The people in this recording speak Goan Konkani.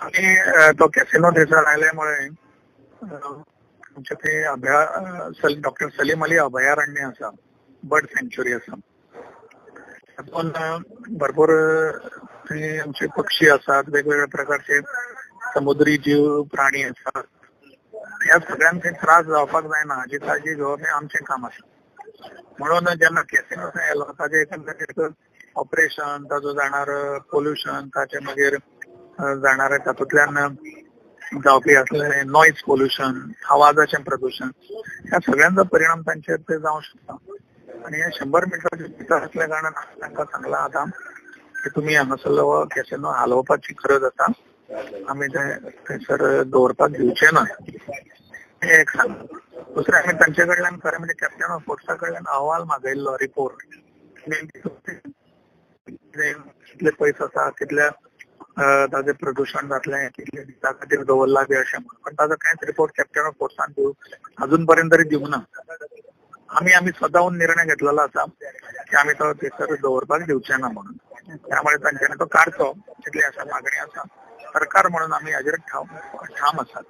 आणि तो कॅसिनो थंयसर आयल्यामुळे आमचे ते डॉक्टर सलीम अली अभयारण्य आसा, बर्ड सँच्युरी आसा, तातूंत भरपूर थंय आमचे पक्षी आसात, वेगवेगळ्या प्रकारचे समुद्री जीव प्राणी आसात. ह्या सगळ्यांक थंय त्रास जावपाक जायना हाजी काळजी घेवप हें आमचें काम आसा. म्हणून जेन्ना कॅसिनो थंय आयलो ताजे एकंदरीत ऑपरेशन, ताजो जाणार पोल्युशन, ताचे मागीर जाणार तातूंतल्यान जावपी असले नॉयज पोल्युशन, आवाजाचें प्रदूषण, ह्या सगळ्यांचो परिणाम तांचेर ते जावं शकता. आनी हे 100 मिटराच्या भितर असल्या कारणान तांकां सांगलां आतां की तुमी हांगासरलो कॅसिनो हालोवपाची गरज आसा, आमी ते थंयसर दवरपाक दिवचे ना, हें एक सांगलां. दुसरें आमी तांचे कडल्यान खरें म्हणजे कॅप्टन ऑफ पोर्ट्सा कडल्यान अहवाल मागयल्लो, रिपोर्ट, कितले पयस आसा, कितल्या ताजें प्रदूषण जातलें, कितले दिसा खातीर दवरला बी अशें म्हणून, पण ताजो कांयच रिपोर्ट कॅप्टन ऑफ पोर्ट्सान अजून पर्यंत तरी दिवंक ना. आमी स्वताहून निर्णय घेतलेलो आसा की आमी तो थंयसर दवरपाक दिवचे ना म्हणून, त्यामुळे तांच्यांनी तो काडचो इतली आसा मागणी आसा. सरकार म्हणून आमी हाजेर ठाम आसात.